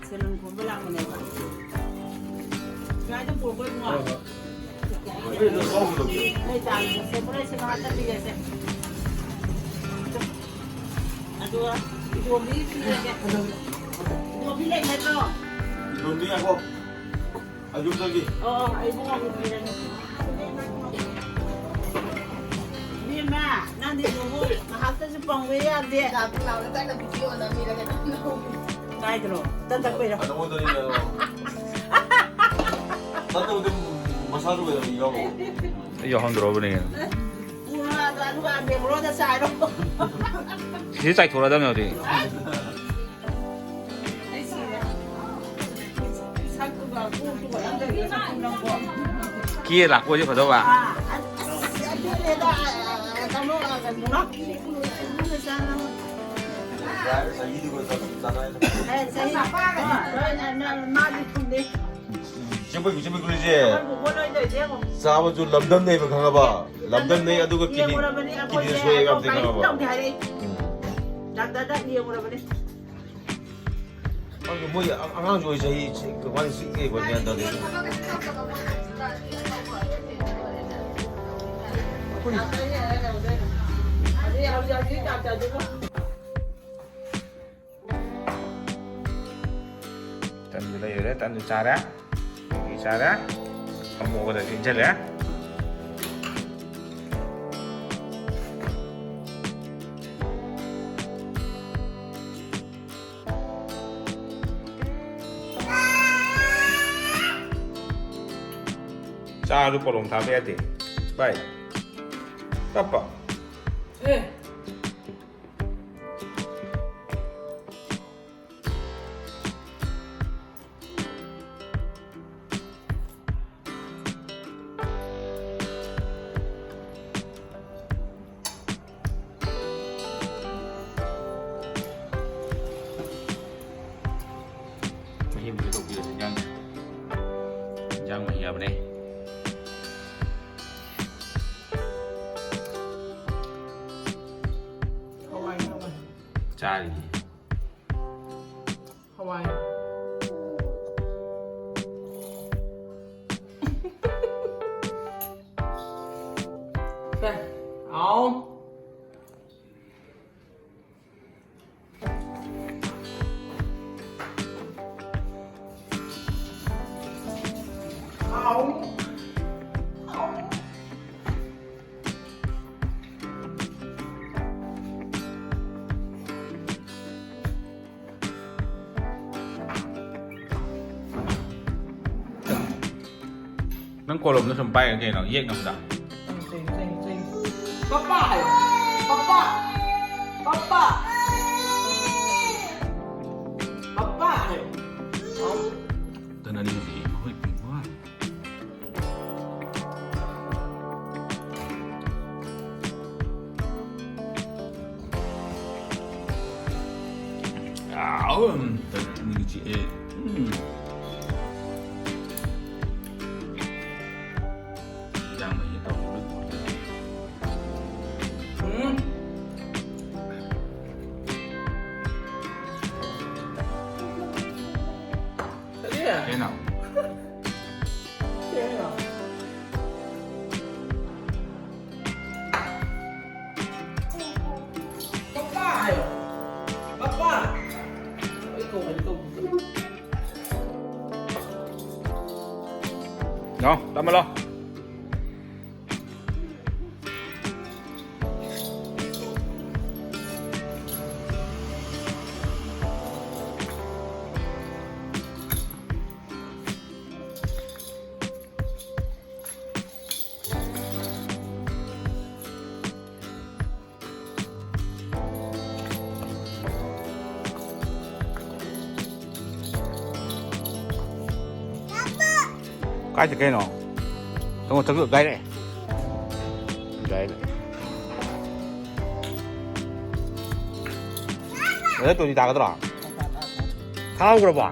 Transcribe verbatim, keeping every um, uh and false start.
ꯁꯦꯂꯨꯟ ꯈꯣꯝꯕ ꯂꯥꯛꯄꯅꯦꯕ꯫ ꯁ꯭ꯋꯥꯏꯗ ꯄꯨꯔꯛꯄ ꯏꯕꯨꯡꯉꯣ꯫ ꯅꯣꯏ ꯆꯥ ꯁꯦꯝꯕ ꯂꯣꯏꯁꯤꯜꯂꯣ, ꯍꯥꯞꯆꯤꯟꯕꯤꯔꯁꯦ꯫ ꯑꯗꯨꯒ ꯏꯇꯣꯝꯕꯤ ꯄꯤꯔꯒꯦ꯫ ꯏꯇꯣꯝꯕꯤ ꯂꯩ ꯅꯠꯇ꯭ꯔꯣ? ꯏꯇꯣꯝꯕꯤ ꯉꯥꯏꯈꯣ꯫ ꯑꯌꯨꯛꯇꯒꯤ꯫ ꯑꯣ, ꯑꯣ, ꯑꯩ ꯏꯕꯨꯡꯉꯣꯒꯤ ꯄꯤꯔꯒꯦ꯫ ꯏꯕꯦꯝꯃ, ꯅꯪꯗꯤ ꯅꯣꯡꯃ ꯉꯥꯏꯍꯥꯛꯇꯁꯨ ꯄꯪꯕ ꯌꯥꯗꯦ꯫ ꯗꯥ ꯕꯤꯃꯥꯜꯅ ꯀꯟꯅ ꯚꯤꯗꯤꯑꯣ ꯅꯝꯃꯤꯔ ꯀꯩꯅꯣꯝ ꯇꯧꯔꯤ꯫ ꯀꯥꯏꯗꯅꯣ? ꯇꯟ ꯇꯛꯄꯩꯔꯣ? ꯅꯉꯣꯟꯗꯅꯤꯅꯦ꯫ ꯇꯟ ꯇꯛꯄꯗꯤ ꯃꯁꯥꯁꯨ ꯀꯩꯗꯧꯕ ꯌꯥꯎꯕ? ꯑꯩ ꯌꯥꯎꯍꯟꯗ꯭ꯔꯣꯕꯅꯦ꯫ ꯄꯨꯔꯥ ꯑꯗꯨꯒ ꯕꯦꯡꯒ꯭ꯂꯣꯔꯗ ꯆꯥꯏꯔꯣ꯫ ꯁꯤꯗ ꯆꯥꯏꯊꯣꯔꯛꯑꯗꯕꯅꯦ ꯍꯧꯖꯤꯛ꯫ ꯀꯦ ꯂꯥꯛꯄ ꯑꯣꯏꯗꯤ ꯐꯗꯧꯕ꯫ ꯆꯦꯡꯕꯩ ꯆꯦꯡꯕꯩ ꯒꯨꯂꯤꯁꯦ ꯆꯥꯕꯁꯨ ꯂꯝꯗꯝꯅꯩꯕ, ꯈꯪꯉꯕ? ꯂꯝꯗꯝꯅꯩ, ꯑꯗꯨꯒ ꯀꯤꯗꯅꯤ, ꯀꯤꯗꯅꯤ ꯁꯣꯛꯑꯦ ꯌꯥꯝ ꯊꯤ, ꯈꯪꯉꯕ? ꯎꯝ꯫ ꯗꯥꯛꯇꯔꯗ ꯌꯦꯡꯉꯨꯔꯕꯅꯤ꯫ ꯈꯪꯗꯦ, ꯃꯣꯏ ꯑ-, ꯑꯉꯥꯡꯁꯨ ꯑꯣꯏ, ꯆꯍꯤ ꯁꯤ-, ꯀꯃꯥꯏꯅ ꯁꯤꯛ ꯂꯩꯕ ꯒ꯭ꯌꯥꯟ ꯇꯥꯗꯦ꯫ ꯇꯟꯗꯨ ꯂꯩꯔꯦ, ꯇꯟꯗꯨ ꯆꯥꯔꯦ, ꯃꯦꯒꯤ ꯆꯥꯔꯦ, ꯑꯃꯨꯛ ꯑꯣꯗꯔ ꯏꯟꯁꯤꯜꯂꯦ꯫ ꯆꯥꯁꯨ ꯄꯣꯂꯣꯝ ꯊꯥꯕ ꯌꯥꯗꯦ꯫ ꯚꯥꯏ, ꯀꯞꯄ꯫ ꯑꯦ꯫ ꯃꯍꯤ ꯑꯃ ꯇꯧꯕꯤꯔꯁꯤ, ꯏꯟꯖꯥꯡ, ꯏꯟꯖꯥꯡ ꯃꯍꯤ ꯍꯥꯏꯕꯅꯦ꯫ ꯍꯋꯥꯏ, ꯍꯋꯥꯏ꯫ ꯆꯥꯔꯤꯅꯤ꯫ ꯍꯋꯥꯏ꯫ ꯅꯪ ꯀꯣꯂꯣꯝꯗꯣ ꯁꯨꯝ ꯄꯥꯏꯔꯒ ꯀꯩꯅꯣ ꯌꯦꯛꯅꯕꯗ? ꯄꯄꯥ ꯍꯥꯏꯌꯣ꯫ ꯄꯄꯥ꯫ ꯄꯄꯥ꯫ ꯄꯄꯥ ꯍꯥꯏꯌꯣ꯫ ꯇꯅꯅꯤ ꯍꯧꯖꯤꯛ ꯌꯦꯡꯉꯣ꯫ ꯍꯣꯏ, ꯄꯤꯡꯀꯨ꯫ ꯎꯝ꯫ ꯏꯟꯖꯥꯡ ꯃꯍꯤ ꯇꯧꯔꯒ ꯂꯣꯏ ꯄꯨꯔꯦ꯫ ꯎꯝ꯫ ꯀꯔꯤ? ꯀꯩꯅꯣ? ꯀꯩꯅꯣ? ꯄꯄꯥ ꯍꯥꯏꯌꯣ꯫ ꯄꯄꯥ꯫ ꯑꯩ ꯀꯧꯕꯅꯤ, ꯀꯧꯕꯅꯤ꯫ ꯂꯥꯎ, ꯇꯞꯅ ꯂꯥꯎ꯫ ꯀꯥꯏ ꯆꯠꯀꯩꯅꯣ? ꯊꯣꯡ ꯆꯠꯂꯨ, ꯒꯥꯏꯔꯦ꯫ ꯒꯥꯏꯔꯦ꯫ ꯕ꯭ꯔꯗꯔ, ꯇꯣꯇꯤ ꯇꯥꯒꯗ꯭ꯔꯣ? ꯊꯥꯍꯧꯈ꯭ꯔꯕꯣ?